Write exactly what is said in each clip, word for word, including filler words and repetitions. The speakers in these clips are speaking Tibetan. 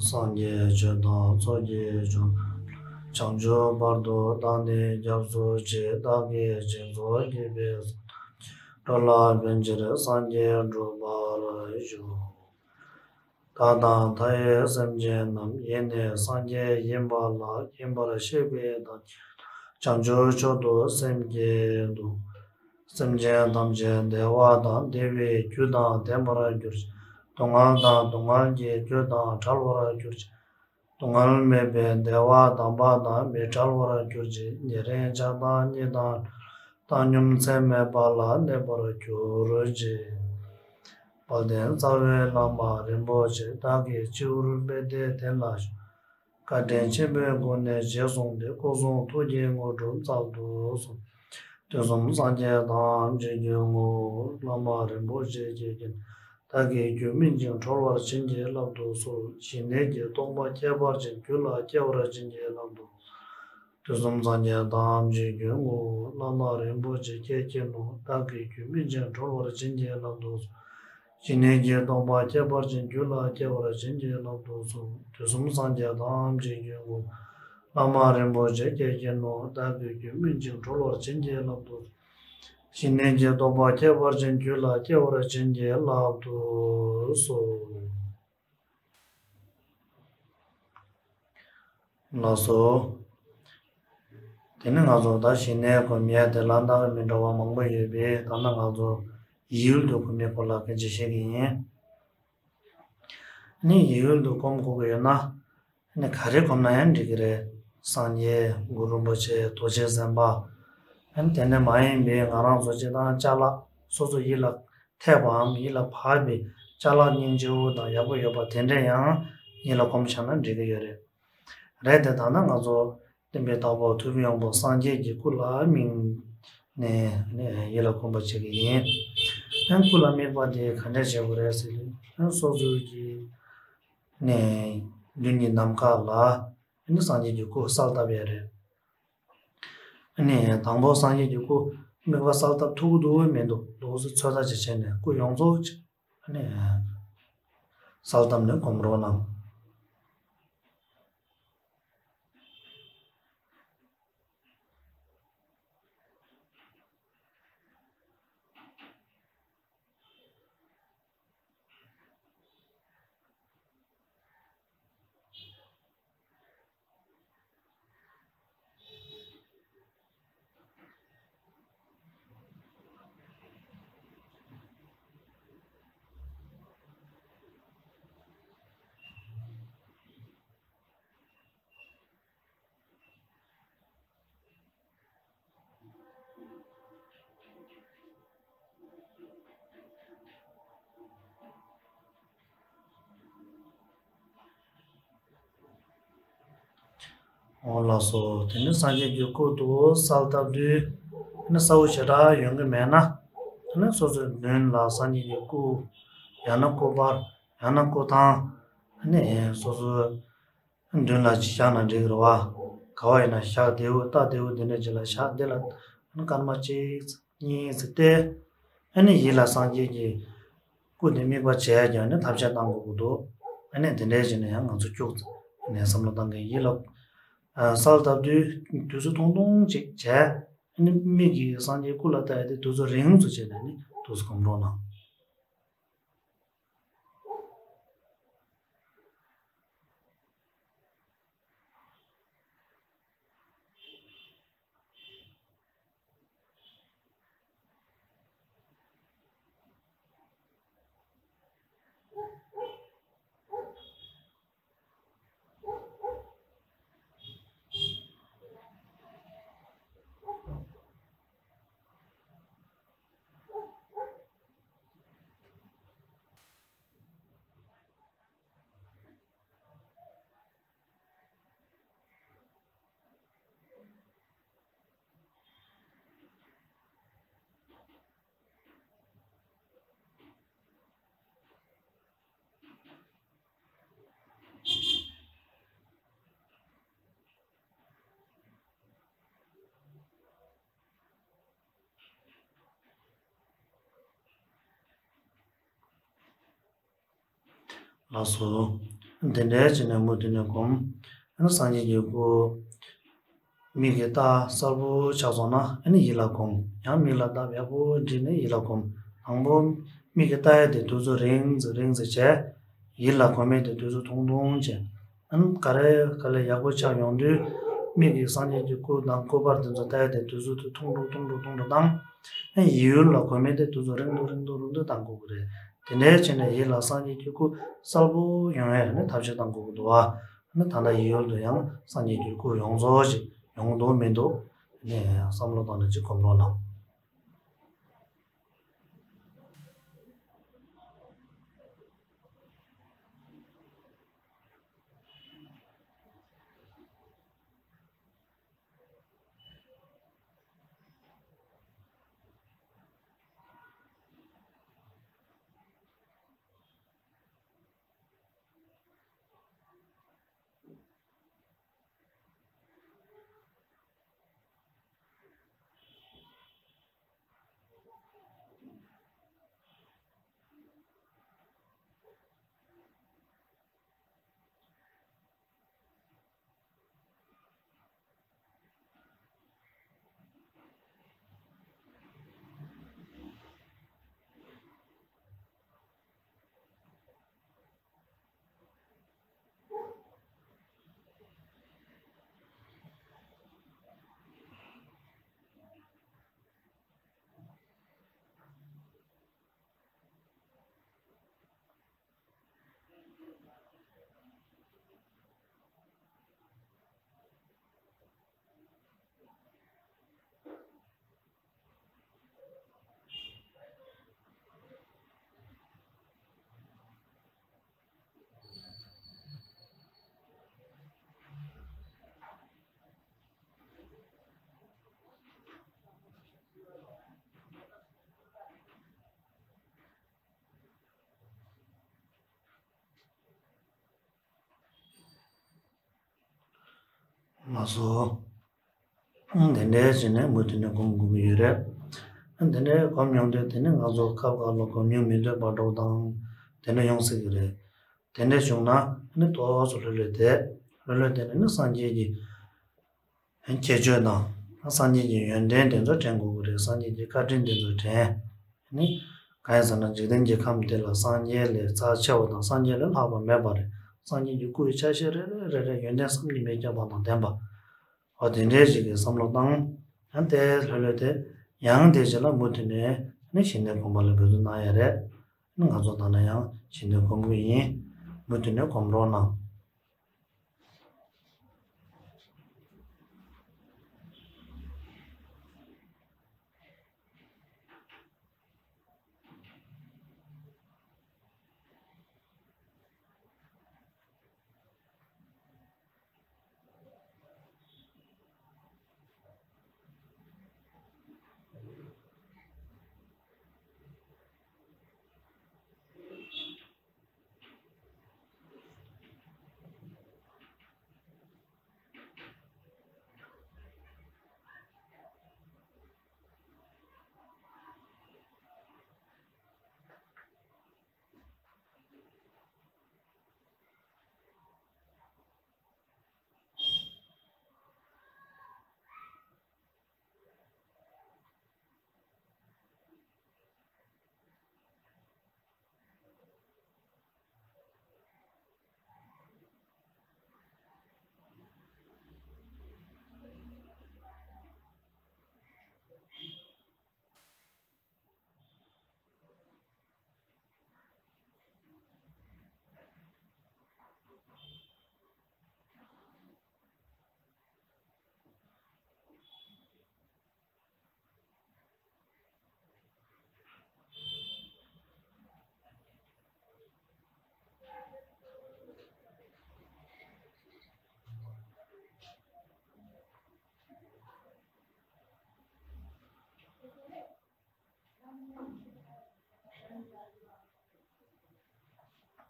སངས་རྒྱས་ཆོས་དང་ཚོགས་ཀྱི་མཆོག་བྱང་ཆུབ་བར་དུ་བདག་ནི་སྐྱབས་སུ་མཆི། བདག་གིས་སྦྱིན་སོགས་བགྱིས་པའི་བསོད་ནམས་འགྲོ་ལ་ཕན་ཕྱིར། སངས་རྒྱས་འགྲུབ་པར་ཤོག་བདག་དང་མཐའ་ཡས་སེམས་ཅན་རྣམས། ཡིད་ནི་སངས་རྒྱས་ཡིན་པ་ལ། ཡིན་པར་ཤེས་པའི་བདག་ཉིད་ལ། བྱང་ཆུབ་མཆོག་ཏུ་སེམས་བསྐྱེད་དོ། སེམས་ཅན་ཐམས་ཅད་བདེ་བ་དང་བདེ་བའི་རྒྱུ་དང་ལྡན་པར་གྱུར་ཅིག་སྡུག་བསྔལ་དང་སྡུག་བསྔལ་གྱི་རྒྱུ་དང་བྲལ་བར་གྱུར་ཅིག་སྡུག་བསྔལ་མེད་པའི་བདེ་བ་དམ་པ་དང་མི་འབྲལ་བར་གྱུར་ཅིག་ཉེ་རིང་ཆགས་སྡང་གཉིས་དང་བྲལ་བའི་བཏང་སྙོམས་ཚད་མེད་པ་ལ་གནས་པར་གྱུར་ཅིག་དཔལ་ལྡན་རྩ་བའི་བླ་མ་རིན་པོ་ཆེ། བདག་གི་སྤྱི་བོར་པད་ཟླའི་གདན་ལ་བཞུགས། བཀའ་དྲིན་ཆེན་པོའི་སྒོ་ནས་རྗེས་བཟུང་སྟེ། སྐུ་གསུང་ཐུགས་ཀྱི་དངོས་གྲུབ་སྩལ་དུ་གསོལ། དུས་གསུམ་སངས་རྒྱས་ཐམས་ཅད་ཀྱི་ངོ་བོ། བླ་མ་རིན་པོ་ཆེ་ཁྱེད་ཀྱིས། བདག་གི་རྒྱུད་སྨིན་ཅིང་གྲོལ་བར་བྱིན་གྱིས་བརླབ་ཏུ་གསོལ། ཞི་གནས་ཀྱི་རྟོགས་པ་ཁྱད་པར་ཅན་རྒྱུད་ལ་སྐྱེ་བར་བྱིན་གྱིས་བརླབ་ཏུ་གསོལ། དུས་གསུམ་སངས་རྒྱས་ཐམས་ཅད་ཀྱི་ངོ་བོ། བླ་མ་རིན་པོ་ཆེ་ཁྱེད་མཁྱེན་ནོ། བདག་གི་རྒྱུད་སྨིན་ཅིང་གྲོལ་བར་བྱིན་གྱིས་བརླབ་ཏུ་གསོལ། ཞི་གནས་ཀྱི་རྟོགས་པ་ཁྱད་པར་ཅན་རྒྱུད་ལ་སྐྱེ་བར་བྱིན་གྱིས་བརླབ་ཏུ་གསོལ། དུས་གསུམ་སངས་རྒྱས་ཐམས་ཅད་ཀྱི་ངོ་བོ། བླ་མ་རིན་པོ་ཆེ་ཁྱེད་མཁྱེན་ནོ། བདག་གི་རྒྱུད་སྨིན་ཅིང་གྲོལ་བར་བྱིན་གྱིས་བརླབ་ཏུ་གསོལ། ཞི་གནས་ཀྱི་རྟོགས་པ་ཁྱད་པར་ཅན་རྒྱུད་ལ་སྐྱེ་བར་བྱིན་གྱིས་བརླབ་ཏུ་གསོལ། ལགས་སོ། དེ་ནི་ང་ཚོ་ད་ཞི་གནས་སྒོམ་ཡས་དེ་ལ་སྣ་ཁ་མི་འདྲ་བ་མང་པོ་ཡོད་པས། ད་ནི་ང་ཚོ་ཡིད་ཡུལ་དུ་སྒོམ་པའི་སྐོར་ལ་སྐད་ཆ་བཤད་ཀྱི་ཡིན། ནི་ཡིད་ཡུལ་དུ་སྒོམ་དགོས་ཀྱི་ཡོད་ན། ནི་ག་རེ་སྒོམ་ན་ཡང་འགྲིག་གི་རེད། སངས་རྒྱས་གུ་རུ་རིན་པོ་ཆེ་རྡོ་རྗེ་སེམས་དཔའ། དེ་ནས་མ་ཡིན་པའི་ང་རང་ཚོ་སྤྱིར་བཏང་ཅ་ལག་སོ་སོ་ཡིད་ལ་འཐད་པའམ་ཡིད་ལ་བབས་པའི་ཅ་ལག་སྙིང་རྗེ་བོ་དང་ཡག་པོ་ཡོད་པ་དེ་འདྲས་ཡང་ཡིད་ལ་སྒོམ་བྱས་ན་འགྲིག་གི་ཡོད་རེད། རེད་དེ་ད་ལྟ་ང་ཚོ་སྟོན་པའི་བདག་པོ་ཐུབ་པའི་དབང་པོ་སངས་རྒྱས་ཀྱི་སྐུ་ལ་དམིགས་ནས་ཡིད་ལ་སྒོམ་པ་བྱེད་ཀྱི་ཡིན། ཡང་སྐུ་ལ་དམིགས་པ་དེ་ག་འདྲས་བྱེད་དགོས་རེད་ཟེར་ན། སོ་སོའི་གི་ནས་མདུན་གྱི་ནམ་མཁའ་ལ་ནི་སངས་རྒྱས་ཀྱི་སྐུ་གསལ་བཏབ་ཡ་རེད། ནས་དང་པོ་སངས་རྒྱས་ཀྱི་སྐུ་དམིགས་པ་གསལ་བཏབ་ཐུབ་ཀྱི་འདུག་མི་འདུག་འདུག་སེ་ཚོད་ལྟ་ཅིག་བྱས་ནས་སྐུ་ཡོངས་རྫོགས་ཅིག་ནས་གསལ་བཏབ་ནས་སྒོམ་རོགས་གནང་། འོ་ལགས་སོ། དེ་ནི་སངས་རྒྱས་ཀྱི་སྐུ་དུ་གསལ་བཏབ་དུས། ནི་གསལ་བོ་ཞེ་དྲག་ཡོང་གི་མེད་ན། ནི་སོ་སོའི་མདུན་ལ་སངས་རྒྱས་ཀྱི་སྐུ། ཡང་ན་སྐུ་པར། ཡང་ན་སྐུ་ཐང་། ནི་སོ་སོའི་མདུན་ལ་ཅིག་བཞག་ན་འགྲིག་གི་རེད་བ། ག་བ་ཡིན་ན་བཞག་བདེ་བོ་ལྟ་བདེ་བོ་དེ་འདྲ་ཅིག་ལ་བཞག་འདི་ལ་སྐར་མ་གཅིག་གཉིས་ཙམ་བལྟས། ཨ་ནི་ཡིད་ལ་སངས་རྒྱས་ཀྱི་སྐུ་དེ་དམིགས་པ་བྱས་ཀྱང་ནི་ཐབས་ཤེས་བཏང་དགོས་ཀྱི་འདུག་ཨ་ནི་དེ་འདྲའི་བྱས་ནས་ཡང་ང་ཚོ་སྐྱུག་ཙམ་ནས་བསམ་བློ་བཏང་གི་ཡིད་ལ་གསལ་བཏབ་དུས་དུས་ཚོད་ཐུང་ཐུང་ཅིག་བྱས། ཨ་ནི་མིག་གིས་སངས་རྒྱས་སྐུ་ལ་ལྟ་ཡ་དེ་དུས་ཚོད་རིང་ཙམ་བྱས་ནས་ནི་དུས་ཚོད་སྒོམ་རོགས་གནང་། ལགས་སོ། འདི་འདྲའི་བྱས་ནས་མུ་མཐུད་ནས་སྒོམ། ཨ་ནི་སངས་རྒྱས་ཀྱི་སྐུ་མིག་གིས་བལྟ་གསལ་པོ་ཆགས་སོང་ན་ཨ་ནི་ཡིད་ལ་སྒོམ། ཡང་མིག་ལ་བལྟ་ཡག་པོ་བསྒྲིལ་ནས་ཡིད་ལ་སྒོམ། དང་པོ་མིག་གིས་བལྟ་ཡས་དེ་དུས་ཚོད་རིང་ཙམ་རིང་ཙམ་བྱས། ཡིད་ལ་སྒོམ་ཡས་དེ་དུས་ཚོད་ཐུང་ཐུང་བྱས། ཨ་ནི་ག་རེ་ག་ལེ་ཡག་པོ་ཆགས་ཡོང་དུས་མིག་གིས་སངས་རྒྱས་ཀྱི་སྐུ་དང་སྐུ་པར་དེ་ཚོ་བལྟ་ཡས་དེ་དུས་ཚོད་དེ་ཐུང་དུ་ཐུང་དུ་ཐུང་དུ་བཏང་། ཨ་ནི་ཡིད་ལ་སྒོམ་ཡས་དེ་དུས་ཚོད་རིང་དུ་རིང་དུ་རིང་དུ་བཏང་དགོས་ཀྱི་རེད། དེ་འདྲའི་བྱས་ནས་ཡིད་ལ་སངས་རྒྱས་ཀྱི་སྐུ་གསལ་པོ་ཡོང་ཡས་ནི་ཐབས་ཤེས་གཏང་དགོས་ཀྱི་འདུག་བ། ནི་ད་ལྟ་ཡིད་ཡུལ་དུ་ཡང་སངས་རྒྱས་ཀྱི་སྐུ་ཡོངས་རྫོགས་ཤིག་ཡོང་གི་འདུག་མི་འདུག་ནས་བསམ་བློ་བཏང་ནས་ཅིག་སྒོམ་རོགས་གནང་། ལགས་སོ། ཨང་། དེ་འདྲའི་བྱས་ནས་མུ་མཐུད་ནས་སྒོམ་དགོས་ཀྱི་ཡོད་རེད། ཨང་། དེ་འདྲའི་སྒོམ་ཡོང་དུས་དེ་ནི་ང་ཚོ་སྐབས་འགའ་ལ་སྒོམ་ཡུན་མི་འདོད་པ་འདྲ་བོ་དང་དེ་འདྲ་ཡོང་སྲིད་ཀྱི་རེད། དེ་འདྲ་བྱུང་ན་ནི་ཏོག་ཙམ་ལྷོད་ལྷོད་བསྡད། ལྷོད་ལྷོད་བསྡད་ནས་ནི་སངས་རྒྱས་ཀྱི་ཁྱད་ཆོས་དང་སངས་རྒྱས་ཀྱི་ཡོན་ཏན་དེ་ཚོ་དྲན་དགོས་ཀྱི་རེད། སངས་རྒྱས་ཀྱི་བཀའ་དྲིན་དེ་ཚོ་དྲན། ནི། གང་ཡིན་ཟེར་ན་འཇིག་རྟེན་གྱི་ཁམས་འདི་ལ་སངས་རྒྱས་ལས་རྩ་ཆེ་བ་དང་སངས་རྒྱས་ལས་ལྷག་པ་མེད་པ་རེད། སངས་རྒྱས་ཀྱི་སྐུ་ཡི་ཆ་ཤས་རེ་རེ་རེ་རེ་ཡོན་ཏན་བསམ་གྱིས་མི་ཁྱབ་པ་དང་ལྡན་པ། འོ་དེ་འདྲའི་ཞིག་གི་བསམ་བློ་བཏང་། ཡང་དེ་ལྷོད་ལྷོད་དེ། ཡང་དེ་རྗེས་ལ་མུ་མཐུད་ནས་ནི་ཞི་གནས་སྒོམ་པ་ལ་འབད་བརྩོན་གནང་ཡ་རེད། ནི་ང་ཚོ་ད་ནི་ཡང་ཞི་གནས་སྒོམ་གྱི་ཡིན། མུ་མཐུད་ནས་སྒོམ་རོགས་གནང་།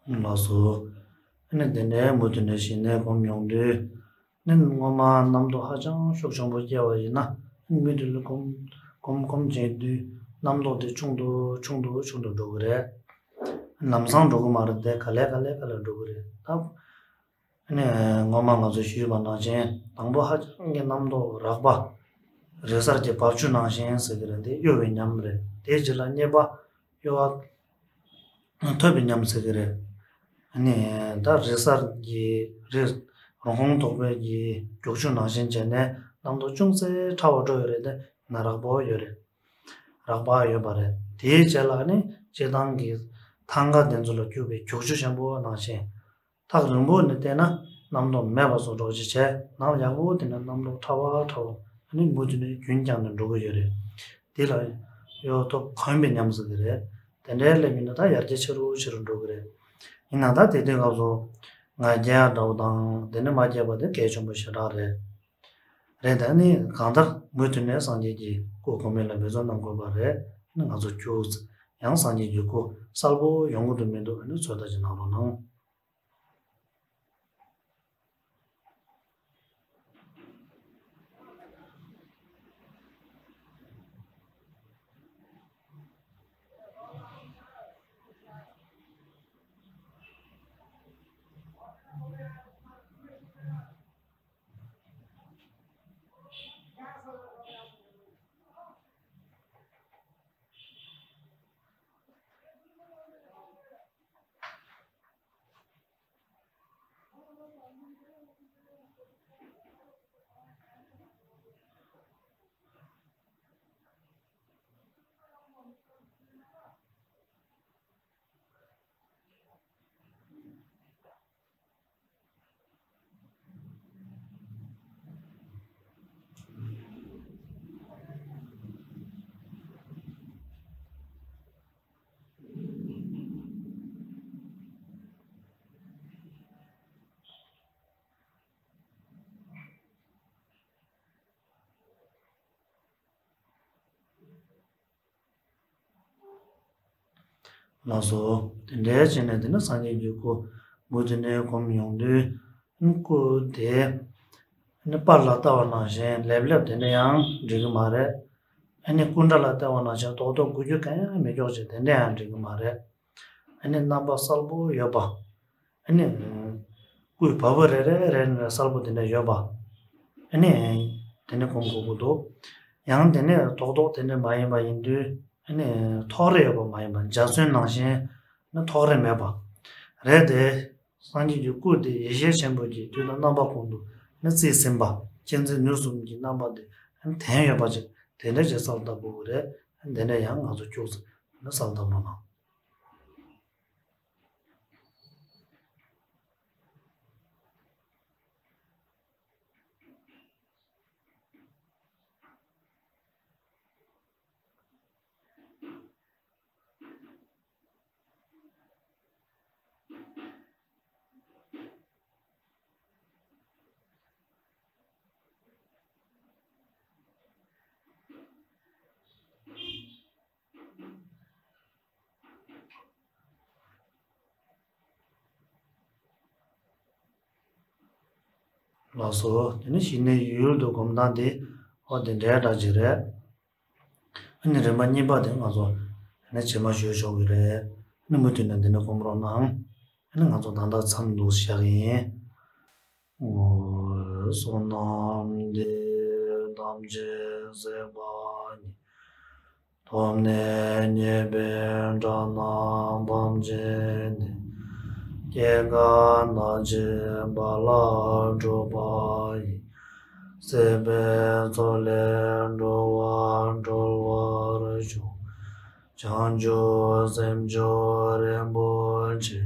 ལགས་སོ། ཨ་ནི་དེ་ནས་མུ་མཐུད་ནས་ཞི་གནས་སྒོམ་ཡོང་དུས། ནི་སྔོན་མ་རྣམ་རྟོག་ཧ་ཅང་ཤུགས་ཆེན་པོ་སྐྱེ་བ་ཡིན་ན། ནི་མུ་མཐུད་ནས་སྒོམ་སྒོམ་སྒོམ་བྱེད་དུས་རྣམ་རྟོག་དེ་ཆུང་དུ་ཆུང་དུ་ཆུང་དུ་འགྲོ་གི་རེད། ལམ་སང་འགྲོ་གི་མ་རེད། དེ་ག་ལེ་ག་ལེ་ག་ལེ་འགྲོ་གི་རེད་ད། ཨ་ནི་སྔོན་མ་ང་ཚོ་ཞུས་པ་ནང་བཞིན་དང་པོ་ཧ་ཅང་གི་རྣམ་རྟོག་རགས་པ། རི་གསར་གྱི་བབས་ཆུ་ནང་བཞིན་ཟེར་གི་རེད། དེ་གཡོ་བའི་ཉམས་རེད། དེའི་རྗེས་ལ་གཉིས་པ་གཡོ་བ་ཐོབ་པའི་ཉམས་ཟེར་གི་རེད། ཨ་ནི་ད་རི་གསར་གྱི་རི་རང་ཁོངས་དོག་པོའི་གི་རྒྱུག་ཆུ་ནང་བཞིན་བྱས་ནས་རྣམ་རྟོག་ཅུང་ཟད་ཕྲ་བ་འགྲོ་ཡོད་རེད། དེ་ན་རགས་པོ་ཡོད་རེད། རགས་པ་ཡོད་པ་རེད། དེའི་རྗེས་ལ་ནི་སྤྱིར་བཏང་གི་ཐང་ག་དེ་ཚོ་ལ་རྒྱུག་པའི་རྒྱུག་ཆུ་ཆེན་པོ་ནང་བཞིན། ཐག་རིང་པོ་ནས་བལྟས་ན་རྣམ་རྟོག་མེད་པ་བཟོ་འདྲ་ཅིག་བྱས། ནང་ཡག་པོ་དེ་ནས་རྣམ་རྟོག་ཕྲ་བ་ཕྲ་བ་ནི་མུ་མཐུད་ནས་རྒྱུན་བསྐྱངས་ནས་འགྲོ་གི་ཡོད་རེད། དེ་ལ་གཡོ་ཐོབ་གོམས་པའི་ཉམས་ཟེར་གི་རེད། དེ་འདྲའི་སླེབས་ཡིན་ན་ད་ཡར་རྒྱས་ཆེ་རུ་ཆེ་རུ་འགྲོ་གི་རེད། ཡིན་ན་ད་དེ་དུས་སྐབས་སུ་ང་རྒྱལ་འདྲ་བོ་དང་དེ་ནས་མ་རྒྱས་པ་དེ་གལ་ཆེན་པོ་ཞེ་དྲག་རེད། རེད། ད་ནི་གང་ལྟར་མུ་མཐུད་ནས་སངས་རྒྱས་ཀྱི་སྐུ་གོང་མའི་ལ་འབད་བརྩོན་གནང་དགོས་པ་རེད། ནི་ང་ཚོ་ཁྱོད་ཡང་སངས་རྒྱས་ཀྱི་སྐུ་གསལ་པོ་ཡོང་གི་འདུག་མི་འདུག་ཨ་ནི་ཚོད་ལྟ་ཅིག་གནང་རོགས་གནང་། ལགས་སོ། དེ་འདྲའི་བྱས་ནས་དེ་ནི་སངས་རྒྱས་ཀྱི་སྐུ་མུ་མཐུད་ནས་སྒོམ་ཡོང་དུས། སྐུ་དེ་ནི་པར་ལ་ལྟ་བ་ནང་བཞིན་ལེབ་ལེབ་དེ་འདྲ་ཡང་འགྲིག་གི་མ་རེད། ཨ་ནི་སྐུ་འདྲ་ལ་ལྟ་བ་ནང་བཞིན་རྡོག་རྡོག་འགུལ་སྐྱོད་གང་ཡང་མི་འཇོག་ཅིག་དེ་འདྲ་ཡང་འགྲིག་གི་མ་རེད། ཨ་ནི་རྣམ་པ་གསལ་པོ་ཡོད་པ། ཨ་ནི་སྐུའི་བ་སྤུ་རེ་རེ་རེ་ནས་གསལ་པོ་དེ་འདྲ་ཡོད་པ། ཨ་ནི་དེ་ནས་སྒོམ་དགོས་ཀྱི་འདུག་ཡང་དེ་ནས་རྡོག་རྡོག་དེ་འདྲ་མ་ཡིན་པ་ཡིན་དུས། ཨ་ནི་ཐོགས་རེག་ཡོད་པ་མ་ཡིན་པ། འཇའ་ཚོན་ནང་བཞིན་ནི་ཐོགས་རེག་མེད་པ་རེད་དེ། སངས་རྒྱས་ཀྱི་སྐུ་དེ་ཡེ་ཤེས་ཆེན་པོ་གི་དུས་དང་རྣམ་པ་ཀུན་ཏུ་ནི་རྩིས་ཟིན་པ། མཁྱེན་བརྩེ་ནུས་གསུམ་གྱི་རྣམ་པ་དེ་ལྡན་ཡོད་པ་ཅིག་དེ་འདྲ་ཅིག་གསལ་བཏབ་དགོས་ཀྱི་རེད། དེ་འདྲ་ཡང་ང་ཚོ་ཁྱུག་ཙམ་ནི་གསལ་བཏབ་རོགས་གནང་། ལགས་སོ། དེ་ནི་གཞི་གནས་ཡུལ་དུ་སྒོམ་སྟངས་དེ་ཨོ་དེ་འདྲའི་འདྲ་ཅིག་རེད། ཨ་ནི་རིམ་པ་གཉིས་པ་དེ་ང་ཚོ་ཨ་ནི་རྗེས་མ་ཞུ་ཆོག་གི་རེད། ཨ་ནི་མུ་མཐུད་ནས་འདི་ནས་སྒོམ་རོགས་གནང་། ཨ་ནི་ང་ཚོ་ད་ལྟ་མཚམས་འདུག་བཞག་གི་ཡིན། ཨོ། བསོད་ནམས་འདི་ཡིས་ཐམས་ཅད་གཟིགས་པ་ཉིད། ཐོབ་ནས་ཉེས་པའི་དགྲ་རྣམས་ཕམ་བྱས་ནས། སྐྱེ་རྒ་ན་འཆིའི་རྦ་རླབས་འཁྲུགས་པ་ཡི། སྲིད་པའི་མཚོ་ལས་འགྲོ་བ་སྒྲོལ་བར་ཤོག། བྱང་ཆུབ་སེམས་མཆོག་རིན་པོ་ཆེ།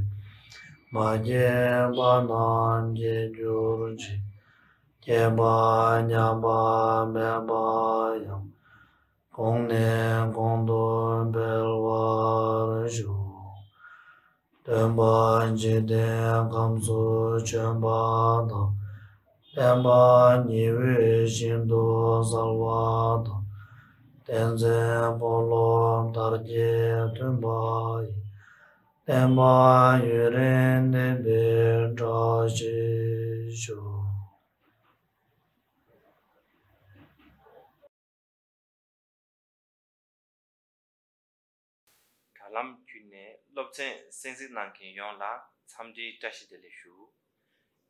མ་སྐྱེས་པ་རྣམས་སྐྱེ་གྱུར་ཅིག། སྐྱེས་པ་ཉམས་པ་མེད་པ་ཡང་། གོང་ནས་གོང་དུ་འཕེལ་བར་ཤོག། སྟོན་པ་འཇིག་རྟེན་ཁམས་སུ་བྱོན་པ་དང་། བསྟན་པ་ཉི་འོད་བཞིན་དུ་གསལ་བ་དང་། བསྟན་འཛིན་སྤོ་ལོ་དར་རྒྱས་མཐུན་པ་ཡིས། བསྟན་པ་ཡུན་རིང་གནས་པའི་བཀྲ་ཤིས་ཤོག། དྲ་ལམ་བརྒྱུད་ནས་ སློབ་ཚན་གསན་གཟིགས་གནང་མཁན་ཡོངས་ལ་འཚམས་འདྲིའི་བཀྲ་ཤིས་བདེ་ལེགས་ཞུ།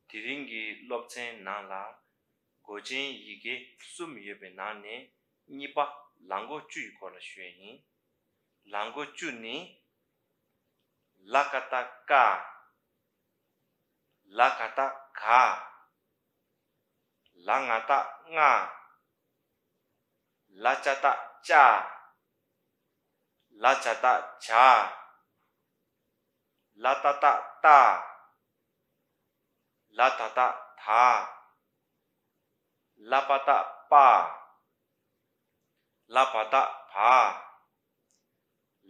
དེ་རིང་གི་སློབ་ཚན་ནང་ལ་མགོ་ཅན་ཡི་གེ་གསུམ་ཡོད་པའི་ནང་ནས་གཉིས་པ་ལ་མགོ་བཅུ་ཡི་སྐོར་ལ་ཞུ་ཡས་ཡིན། ལ་མགོ་བཅུ་ནི། ལ་ག་བཏགས་ཀ། ལ་ག་བཏགས་ག། ལ་ང་བཏགས་ལྔ། ལ་ཅ་བཏགས་ལྕགས། ལ་ཇ་བཏགས་ལྗགས། ལ་ཏ་བཏགས་ལྟགས། ལ་ད་བཏགས་དག། ལ་པ་བཏགས་ལྤགས། ལ་བ་བཏགས་ལྦགས།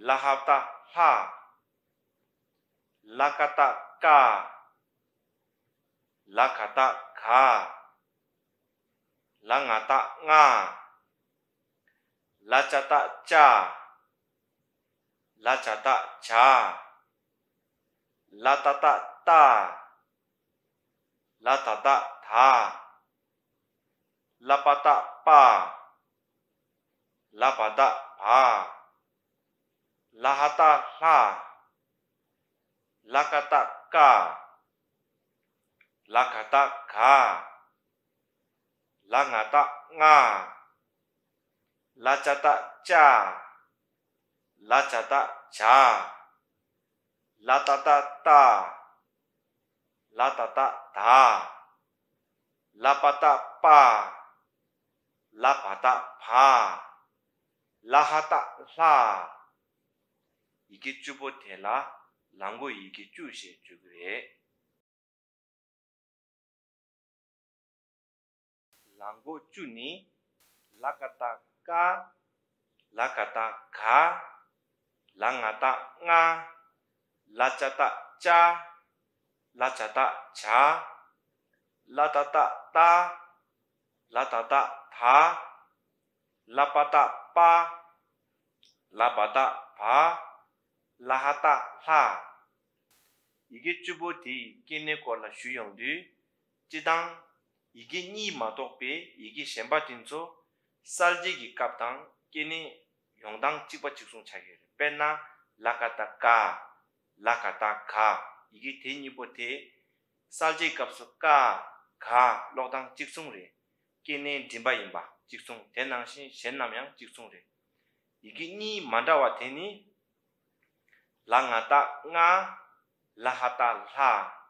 ལ་ཧ་བཏགས་ལྷགས། ལ་ཀ་བཏགས་ལྐགས། ལ་ག་བཏགས་ལྒགས། ལ་ང་བཏགས་ལྔ། ལ་ཅ་བཏགས་ལྕགས། ལ་ཇ་བཏགས་ལྗགས། ལ་ཏ་བཏགས་ལྟགས། ལ་ད་བཏགས་དག། ལ་པ་བཏགས་ལྤགས། ལ་བ་བཏགས་ལྦགས། ལ་ཧ་བཏགས་ལྷགས། ལ་ཀ་བཏགས་ལྐགས། ལ་ག་བཏགས་ལྒགས། ལ་ང་བཏགས་ལྔ། ལ་ཅ་བཏགས་ལྕགས། ལ་ཇ་བཏགས་ལྗགས། ལ་ཏ་བཏགས་ལྟགས། ལ་ད་བཏགས་དག། ལ་པ་བཏགས་ལྤགས། ལ་བ་བཏགས་ལྦགས། ལ་ཧ་བཏགས་ལྷགས། ཡི་གེ་བཅུ་པོ་དེ་ལ་ལ་མགོ་ཡི་གེ་བཅུ་ཞེས་བརྗོད་ཀྱི་རེད། ལ་མགོ་བཅུ་ནི། ལ་ག་བཏགས་ལྐ། ལ་ག་བཏགས་ལྒ། ལ་ང་བཏགས་ལྔ། ལ་ཅ་བཏགས་ལྕགས། ལ་ཇ་བཏགས་ལྗགས། ལ་ཏ་བཏགས་ལྟགས། ལ་ད་བཏགས་དག། ལ་པ་བཏགས་ལྤགས། ལ་བ་བཏགས་ལྦགས། ལ་ཧ་བཏགས་ལྷགས། ཡི་གེ་བཅུ་པོ་དེའི་སྐྱེ་གནས་སྐོར་ལ་ཞུ་ཡོང་དུས། སྤྱིར་བཏང་ཡི་གེ་གཉིས་མ་གཏོགས་པའི་ཡི་གེ་གཞན་པ་དེ་ཚོ་གསལ་བྱེད་ཀྱི་སྐབས་དང་སྐྱེ་གནས་ཡོང་སྟངས་གཅིག་པ་གཅིག་མཚུངས་ཆགས་ཀྱི་རེད། དཔེར་ན། ལ་ག་བཏགས་ཀ། ལ་ག་བཏགས་ག། ཡི་གེ་དེ་གཉིས་པོ་དེ་གསལ་བྱེད་སྐབས་སུ་ཀ་ག་ཀློག་སྟངས་གཅིག་མཚུངས་རེད། སྐྱེ་གནས་འབྲིང་པ་ཡིན་པ་གཅིག་མཚུངས། དེ་ནང་བཞིན་གཞན་རྣམས་ཡང་གཅིག་མཚུངས་རེད། ཡི་གེ་གཉིས་མ་འདྲ་བ་དེ་ནི། ལ་ང་བཏགས་ལྔ། ལ་ཧ་བཏགས་ལྷགས།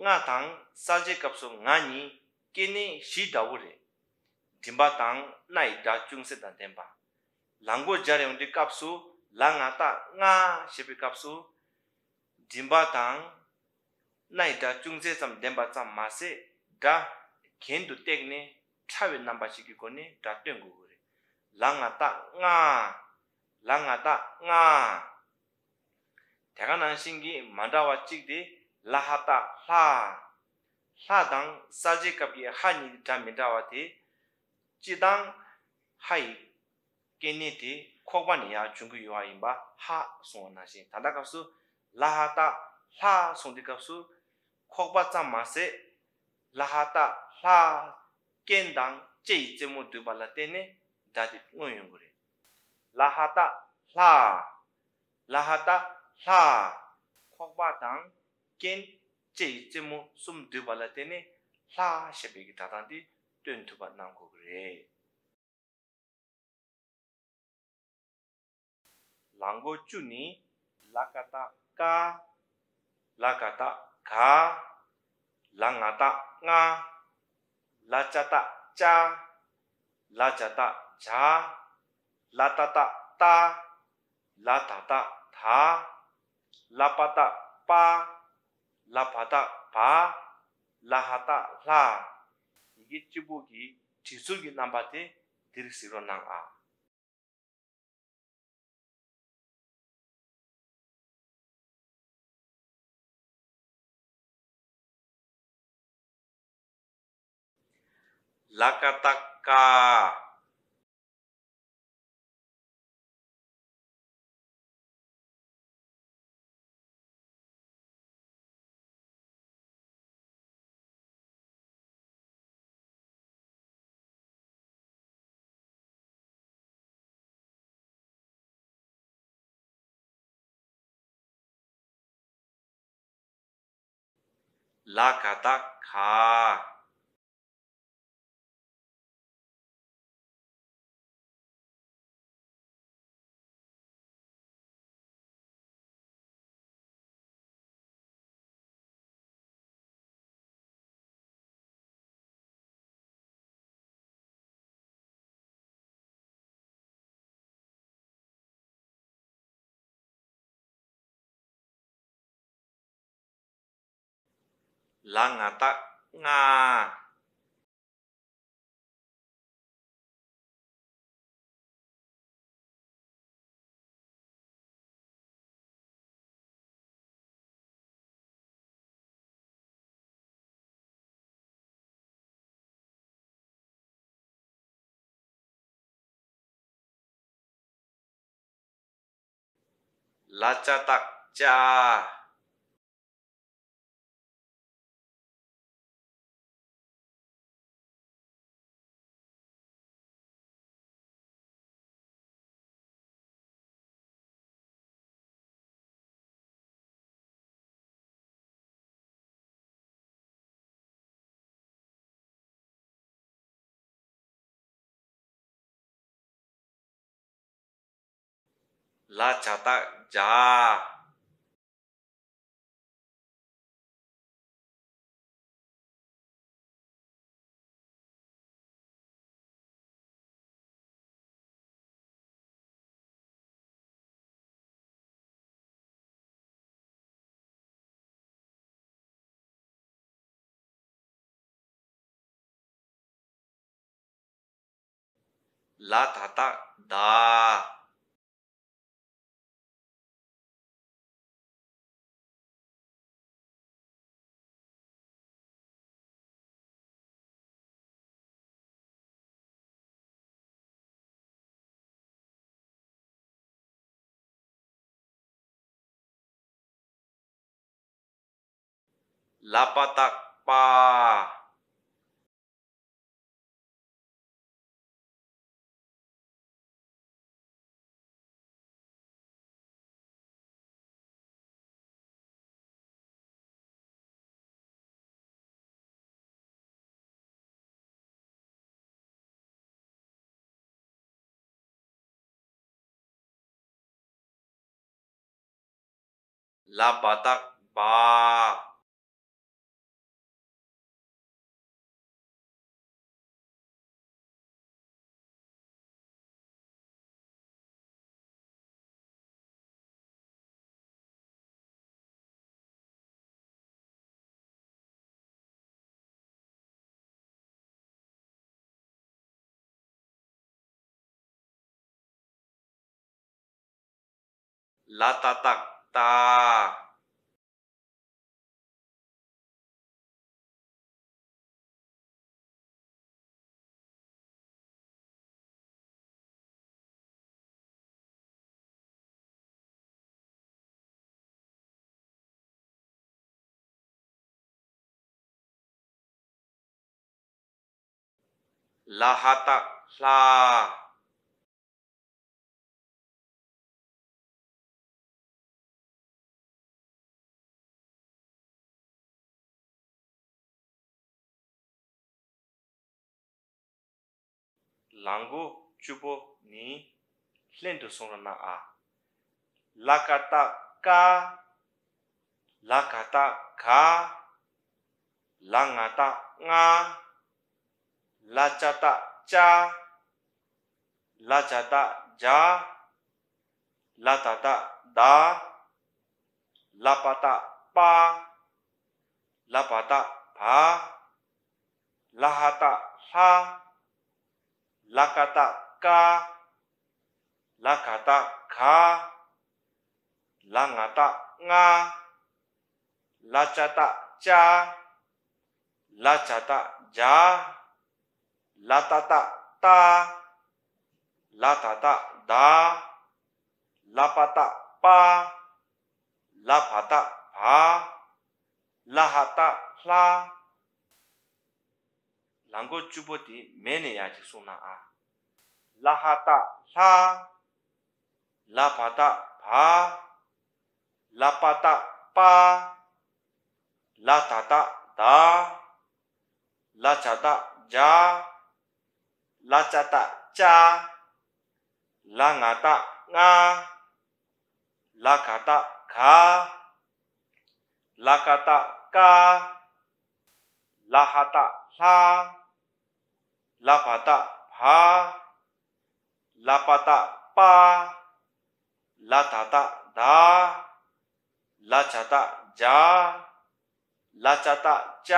ལྔ་དང་གསལ་བྱེད་སྐབས་སུ་ང་གཉིས་སྐྱེ་གནས་གཞི་འདྲ་བོ་རེད། མགྲིན་པ་དང་སྣ་ཡི་སྒྲ་ཅུང་ཟད་དང་ལྡན་པ། ལ་མགོ་སྦྱར་ཡོང་དུས་སྐབས་སུ་ལ་ང་བཏགས་ལྔ་ཞེས་པའི་སྐབས་སུ། མགྲིན་པ་དང་སྣ་ཡི་སྒྲ་ཅུང་ཟད་ཙམ་ལྡན་པ་ཙམ་མ་ཟད། སྒྲ་གྱེན་དུ་བཏེགས་ནས་ཕྲ་བའི་རྣམ་པ་ཞིག་གི་སྒོ་ནས་སྒྲ་སྟོན་དགོས་ཀྱི་རེད། ལ་ང་བཏགས་ལྔ། ལ་ང་བཏགས་ལྔ། དེ་ག་ནང་བཞིན་གྱི་མ་འདྲ་བ་གཅིག་དེ་ལ་ཧ་བཏགས་ལྷགས། ལྷགས་དང་གསལ་བྱེད་སྐབས་ཀྱི་ཧ་གཉིས་དེ་སྒྲ་མི་འདྲ་བ་དེ། སྤྱིར་བཏང་ཧ་ཡི་སྐྱེ་གནས་དེ་ཁོག་པ་ནས་ཡར་འབྱུང་གི་ཡོད་པ་ཡིན་པ་ཧ་གསུངས་པ་ནང་བཞིན། ད་ལྟ་སྐབས་སུ་ལ་ཧ་བཏགས་ལྷགས་གསུངས་དུས་སྐབས་སུ། ཁོག་པ་ཙམ་མ་ཟད། ལ་ཧ་བཏགས་ལྷགས། རྐན་དང་ལྕེ་ཡི་རྩེ་མོ་འདུས་པ་ལ་བརྟེན་ནས་སྒྲ་དེ་མངོན་ཡོང་གི་རེད། ལ་ཧ་བཏགས་ལྷགས། ལ་ཧ་བཏགས་ལྷགས། ཁོག་པ་དང་རྐན། ལྕེ་ཡི་རྩེ་མོ་གསུམ་འདུས་པ་ལ་བརྟེན་ནས་ལྷགས་ཞེས་པའི་གི་སྒྲ་གདངས་དེ་སྟོན་ཐུབ་པ་གནང་དགོས་ཀྱི་རེད། ལ་མགོ་བཅུ་ནི། ལ་ག་བཏགས་ལྐ། ལ་ག་བཏགས་ལྒ། ལ་ང་བཏགས་ལྔ། ལ་ཅ་བཏགས་ལྕགས། ལ་ཇ་བཏགས་ལྗགས། ལ་ཏ་བཏགས་ལྟགས། ལ་ད་བཏགས་དག། ལ་པ་བཏགས་ལྤགས། ལ་བ་བཏགས་ལྦགས། ལ་ཧ་བཏགས་ལྷགས། ཡི་གེ་གཅིག་པོ་གི་བྲིས་ཚུལ་གྱི་རྣམ་པ་དེ་འདིར་གཟིགས་རོགས་གནང་ཨ། ལ་ཀ་བཏགས་ལྐ། ལ་ག་བཏགས་ག། ལ་ང་བཏགས་ལྔ། ལ་ཅ་བཏགས་ལྕ། ལ་ཇ་བཏགས་ལྗ། ལ་ད་བཏགས་ལྡ། ལ་པ་བཏགས་ལྤ། ལ་བ་བཏགས་ལྦ། ལ་ཏ་བཏགས་ལྟ། ལ་ཧ་བཏགས་ལྷ། ལ་མགོ་བཅུ་པོ་ནི་ལྷན་དུ་གསུང་རོགས་གནང་ཨ། ལ་ཀ་བཏགས་ལྐ། ལ་ག་བཏགས་ལྒ། ལ་ང་བཏགས་ལྔ། ལ་ཅ་བཏགས་ལྕ། ལ་ཇ་བཏགས་ལྗ། ལ་ད་བཏགས་ལྡ། ལ་པ་བཏགས་ལྤ། ལ་བ་བཏགས་ལྦ། ལ་ཧ་བཏགས་ལྷ། ལ་ཀ་བཏགས་ལྐ། ལ་ག་བཏགས་ལྒ། ལ་ང་བཏགས་ལྔ། ལ་ཅ་བཏགས་ལྕ། ལ་ཇ་བཏགས་ལྗ། ལ་ཏ་བཏགས་ལྟ། ལ་ད་བཏགས་ལྡ། ལ་པ་བཏགས་ལྤ། ལ་བ་བཏགས་ལྦ། ལ་ཧ་བཏགས་ལྷ། ལ་མགོ་བཅུ་པོ་དེ་མེད་ནས་ཡར་ཅིག་གསུངས་ན་ཨ། ལ་ཧ་བཏགས་ལྷ། ལ་བ་བཏགས་ལྦ། ལ་པ་བཏགས་ལྤ། ལ་ད་བཏགས་ལྡ། ལ་ཇ་བཏགས་ལྗ། ལ་ཙ་བཏགས་ལྕ། ལ་ང་བཏགས་ལྔ། ལ་ག་བཏགས་ག། ལ་ཀ་བཏགས་ཀ། ལ་ཧ་བཏགས་ལྷ། ལ་བ་བཏགས་བ། ལ་པ་བཏགས་པ། ལ་ད་བཏགས་བདག། ལ་ཇ་བཏགས་ལྗ། ལ་ཙ་བཏགས་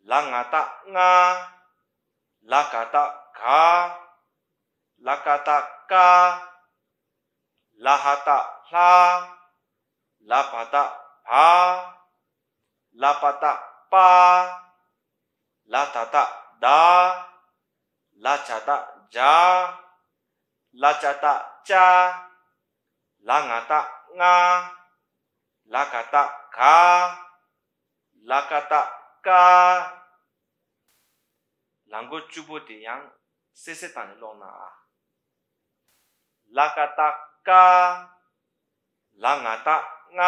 ལྕ། ལ་ང་བཏགས་ལྔ། ལ་ག་བཏགས་ག། ལ་ཀ་བཏགས་ཀ། ལ་ཧ་བཏགས་ལྷ། ལ་བ་བཏགས་བ། ལ་པ་བཏགས་པ། ལ་ད་བཏགས་ལྡ། ལ་ཇ་བཏགས་ལྗ། ལ་ཙ་བཏགས་ལྕ། ལ་ང་བཏགས་ལྔ། ལ་ག་བཏགས་ག། ལ་ཀ་བཏགས་ཀ། ལ་མགོ་བཅུ་པོ་དེ་ཡང་གསལ་གསལ་བཏང་ནས་ཀློག་ན་ཨ། ལ་ཀ་བཏགས་ཀ། ལ་ང་བཏགས་ལྔ།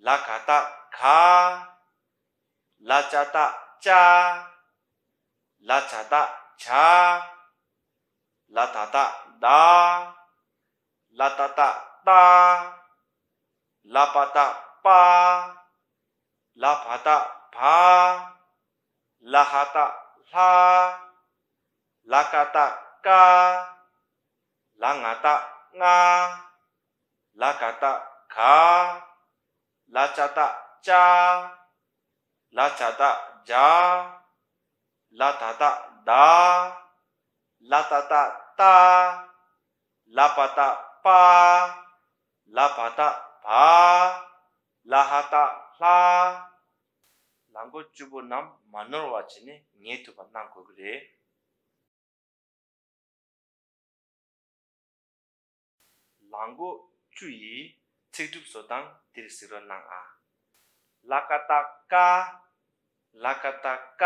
ལ་ག་བཏགས་ག། ལ་ཙ་བཏགས་ལྕ། ལ་ཇ་བཏགས་ལྗ། ལ་ད་བཏགས་ལྡ། ལ་ཏ་བཏགས་ལྟ། ལ་པ་བཏགས་པ། ལ་བ་བཏགས་བ། ལ་ཧ་བཏགས་ལྷ། ལ་ཀ་བཏགས་ཀ། ལ་ང་བཏགས་ལྔ། ལ་ག་བཏགས་ག། ལ་ཙ་བཏགས་ལྕ། ལ་ཇ་བཏགས་ལྗ། ལ་ད་བཏགས་ལྡ། ལ་ཏ་བཏགས་ལྟ། ལ་པ་བཏགས་པ། ལ་བ་བཏགས་བ། ལ་ཧ་བཏགས་ལྷ། ལ་མགོ་བཅུ་པོ་རྣམས་མ་ནོར་བ་བྱས་ནས་ངེས་ཐུབ་པ་གནང་དགོས་ཀྱི་རེད། ལ་མགོ་བཅུ་ཡི་ཚིག་གྲུབ་བཟོ་སྟངས་འདིར་གཟིགས་རོགས་གནང་ཨ། ལ་ཀ་བཏགས་ཀ། ལ་ཀ་བཏགས་ཀ།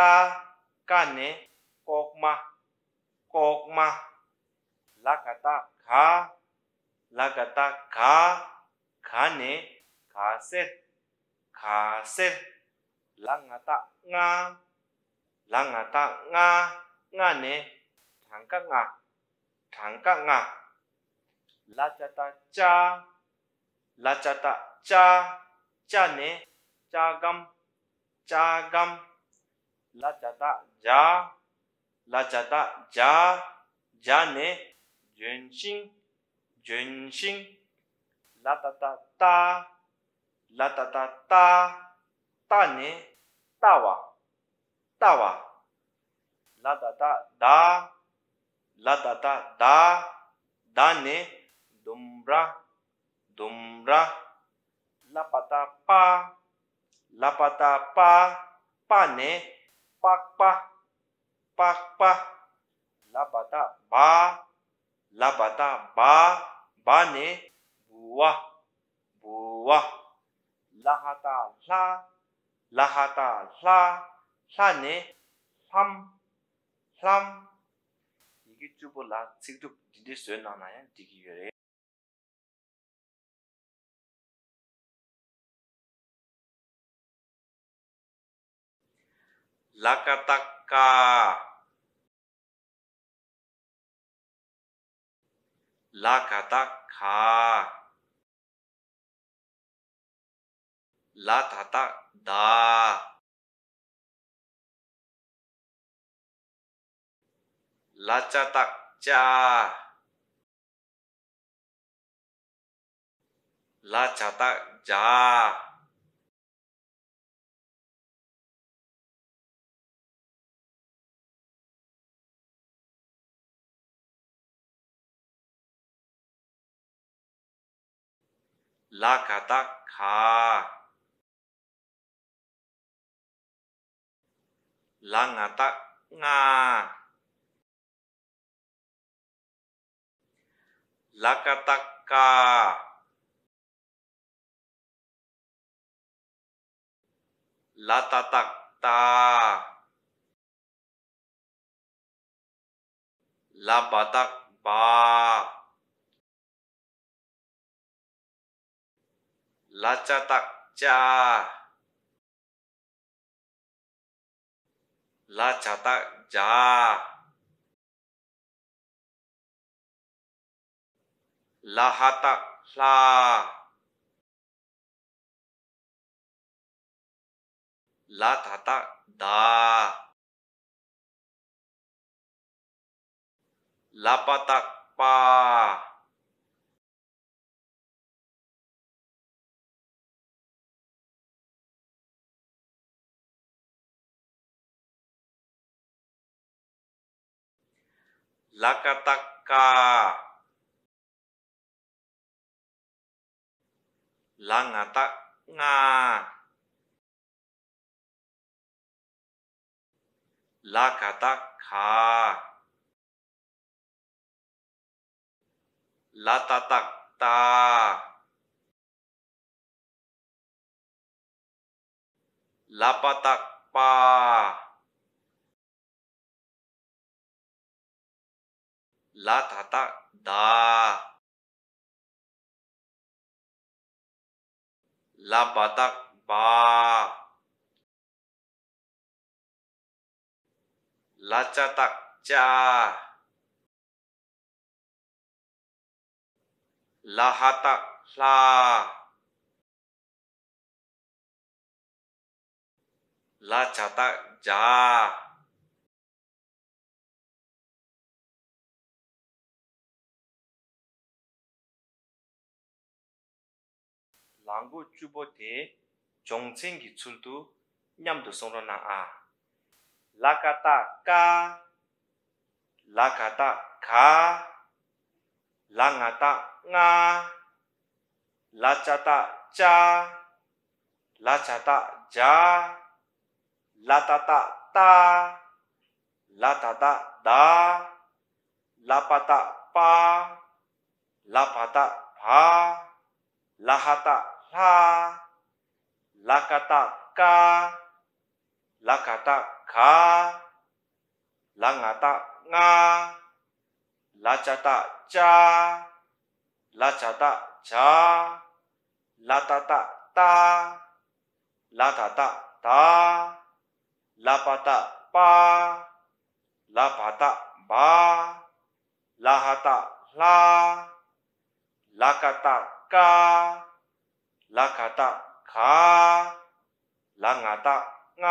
ཀ་ནས་ལྐོག་མ། ལྐོག་མ། ལ་ག་བཏགས་ག། ལ་ག་བཏགས་ག། ག་ནས་ག་སེར། ག་སེར། ལ་ང་བཏགས་ལྔ། ལ་ང་བཏགས་ལྔ། ལྔ་ནས་གྲངས་ཀ་ལྔ། གྲངས་ཀ་ལྔ། ལ་ཙ་བཏགས་ལྕ། ལ་ཙ་བཏགས་ལྕ། ལྕ་ནས་ལྕགས་སྒམ། ལྕགས་སྒམ། ལ་ཇ་བཏགས་ལྗ། ལ་ཇ་བཏགས་ལྗ། ལྗ་ནས་ལྗོན་ཤིང་། ལྗོན་ཤིང་། ལ་ཏ་བཏགས་ལྟ། ལ་ཏ་བཏགས་ལྟ། ལྟ་ནས་ལྟ་བ། ལྟ་བ། ལ་ད་བཏགས་ལྡ། ལ་ད་བཏགས་ལྡ། ལྡ་ནས་ལྡུམ་ར། ལྡུམ་ར། ལ་པ་བཏགས་ལྤ། ལ་པ་བཏགས་ལྤ། ལྤ་ནས་པགས་པ། པགས་པ། ལ་བ་བཏགས་ལྦ། ལ་བ་བཏགས་ལྦ། ལྦ་ནས་ལྦུ་བ། ལྦུ་བ། ལ་ཧ་བཏགས་ལྷ། ལ་ཧ་བཏགས་ལྷ། ལྷ་ནས་ལྷམ། ལྷམ། ཡི་གེ་བཅུ་པོ་ལ་ཚིག་གྲུབ་འདི་འདྲའི་བཟོས་གནང་ན་ཡང་འགྲིག་གི་ཡོད་རེད། ལ་ཀ་བཏགས་ལྐ། ལ་ག་བཏགས་ལྒ། ལ་ད་བཏགས་ལྡ། ལ་ཙ་བཏགས་ལྕ། ལ་ཇ་བཏགས་ལྗ། ལ་ག་བཏགས་ལྒ། ལ་ང་བཏགས་ལྔ། ལ་ཀ་བཏགས་ལྐ། ལ་ཏ་བཏགས་ལྟ། ལ་བ་བཏགས་ལྦ། ལ་ཙ་བཏགས་ ལྕགས། ལ་ཇ་བཏགས་ལྗགས། ལ་ཧ་བཏགས་ལྷ། ལ་ད་བཏགས་ལྡ། ལ་པ་བཏགས་ལྤགས། ལ་ཀ་བཏགས་ལྐགས། ལ་ང་བཏགས་ལྔ། ལ་ག་བཏགས་ག། ལ་ཏ་བཏགས་ལྟ། ལ་པ་བཏགས་ལྤགས། ལ་ད་བཏགས་ལྡ། ལ་བ་བཏགས་ལྦ། ལ་ཙ་བཏགས་ལྕགས། ལ་ཧ་བཏགས་ལྷ། ལ་ཇ་བཏགས་ལྗགས། ལག་འགོ་བཅུ་པོ་དེ་སྦྱོང་ཚན་གྱི་ཚུལ་དུ་མཉམ་དུ་གསུང་རོགས་གནང་ཨ། ལ་ཀ་བཏགས་ལྐ། ལ་ག་བཏགས་ལྒ། ལ་ང་བཏགས་ལྔ། ལ་ཙ་བཏགས་ལྕགས། ལ་ཇ་བཏགས་ལྗགས། ལ་ཏ་བཏགས་ལྟ། ལ་ད་བཏགས་ལྡ། ལ་པ་བཏགས་ལྤགས། ལ་བ་བཏགས་ལྦ། ལ་ཧ་བཏགས་ལྷ། ལ་ཀ་བཏགས་ལྐ། ལ་ག་བཏགས་ལྒ། ལ་ང་བཏགས་ལྔ། ལ་ཙ་བཏགས་ལྕགས། ལ་ཇ་བཏགས་ལྗགས། ལ་ཏ་བཏགས་ལྟ། ལ་ད་བཏགས་ལྡ། ལ་པ་བཏགས་ལྤགས། ལ་བ་བཏགས་ལྦ། ལ་ཧ་བཏགས་ལྷ། ལ་ཀ་བཏགས་ལྐ། ལ་ག་བཏགས་ལྒ། ལ་ང་བཏགས་ལྔ།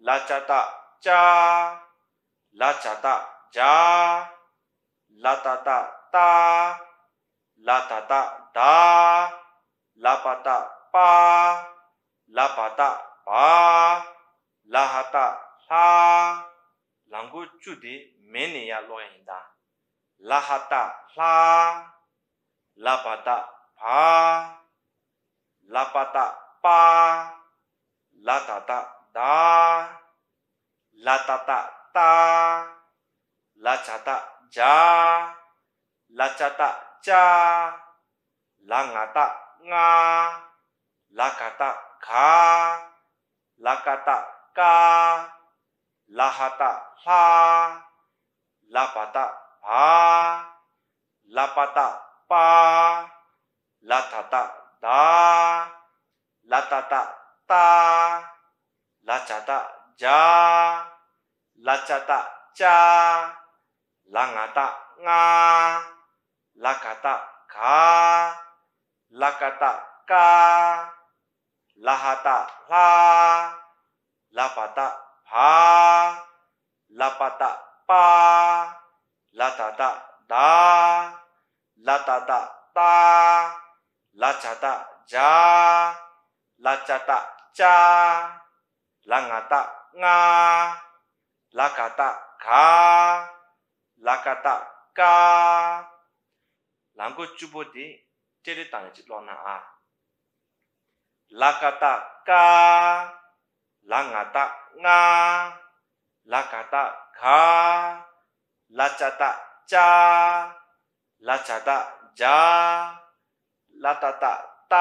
ལ་ཙ་བཏགས་ལྕགས། ལ་ཇ་བཏགས་ལྗགས། ལ་ཏ་བཏགས་ལྟ། ལ་ད་བཏགས་ལྡ། ལ་པ་བཏགས་ལྤགས། ལ་བ་བཏགས་ལྦ། ལ་ཧ་བཏགས་ལྷ། ལག་འགོ་བཅུ་དེ་མེད་ནས་ཡར་ཀློག་ཡ་ཡིན་ད། ལ་ཧ་བཏགས་ལྷ། ལ་བ་བཏགས་ལྦ། ལ་པ་བཏགས་ལྤགས། ལ་ད་བཏགས་ལྡ། ལ་ཏ་བཏགས་ལྟ། ལ་ཇ་བཏགས་ལྗགས། ལ་ཙ་བཏགས་ལྕགས། ལ་ང་བཏགས་ལྔ། ལ་ག་བཏགས་ལྒ། ལ་ཀ་བཏགས་ལྐ། ལ་ཧ་བཏགས་ལྷ། ལ་བ་བཏགས་ལྦ། ལ་པ་བཏགས་ལྤགས། ལ་ད་བཏགས་ལྡ། ལ་ཏ་བཏགས་ལྟ། ལ་ཇ་བཏགས་ལྗགས། ལ་ཙ་བཏགས་ལྕགས། ལ་ང་བཏགས་ལྔ། ལ་ག་བཏགས་ལྒ། ལ་ཀ་བཏགས་ལྐ། ལ་ཧ་བཏགས་ལྷ། ལ་བ་བཏགས་ལྦ། ལ་པ་བཏགས་ལྤགས། ལ་ད་བཏགས་ལྡ། ལ་ཏ་བཏགས་ལྟ། ལ་ཇ་བཏགས་ལྗགས། ལ་ཙ་བཏགས་ལྕགས། ལ་ང་བཏགས་ལྔ། ལ་ག་བཏགས་ལྒ། ལ་ཀ་བཏགས་ལྐ། ལག་འགོ་བཅུ་པོ་དེ་ཏྲེ་རེ་བཏང་ནས་ཅིག་ཀློག་གནང་ཨ། ལ་ཀ་བཏགས་ལྐ། ལ་ང་བཏགས་ལྔ། ལ་ག་བཏགས་ལྒ། ལ་ཙ་བཏགས་ལྕགས། ལ་ཇ་བཏགས་ལྗགས། ལ་ཏ་བཏགས་ལྟ།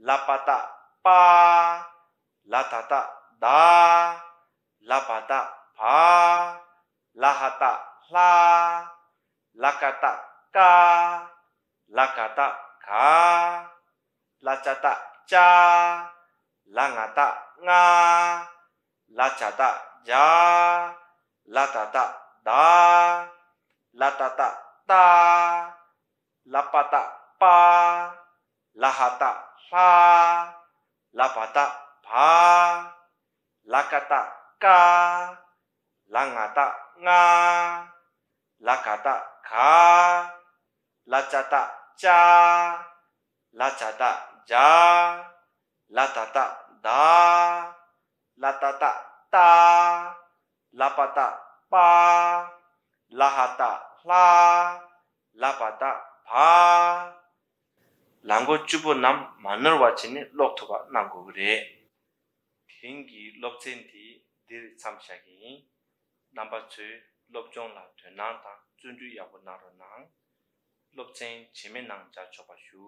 ལ་པ་བཏགས་ལྤགས། ལ་ད་བཏགས་ལྡ། ལ་བ་བཏགས་ལྦ། ལ་ཧ་བཏགས་ལྷ། ལ་ཀ་བཏགས་ལྐ། ལ་ག་བཏགས་ལྒ། ལ་ཙ་བཏགས་ལྕ། ལ་ང་བཏགས་ལྔ། ལ་ཇ་བཏགས་ལྗ། ལ་ཏ་བཏགས་ལྡ། ལ་ཏ་བཏགས་ལྟ། ལ་པ་བཏགས་པ། ལ་ཧ་བཏགས་ལྷ། ལ་བ་བཏགས་བ། ལ་ཀ་བཏགས་ཀ། ལ་ང་བཏགས་ལྔ། ལ་ག་བཏགས་ག། ལ་ཙ་བཏགས་ལྕ། ལ་ཇ་བཏགས་ལྗ། ལ་ཏ་བཏགས་ལྡ། ལ་ཏ་བཏགས་ལྟ། ལ་པ་བཏགས་པ། ལ་ཧ་བཏགས་ལྷ། ལ་བ་བཏགས་བ། ལ་མགོ་བཅུ་པོ་རྣམས་མ་ནོར་བ་བྱས་ནས་ཀློག་ཐུབ་པ་གནང་དགོས་ཀྱི་རེད། དེ་རིང་གི་སློབ་ཚན་འདི་འདིར་མཚམས་བཞག་གི་ཡིན། རྣམ་པ་ཚོས་སློབ་སྦྱོང་ལ་དོ་སྣང་དང་བརྩོན་འགྲུས་ཡག་པོ་གནང་རོགས་གནང་། སློབ་ཚན་རྗེས་མའི་ནང་མཇལ་ཆོག་པ་ཞུ།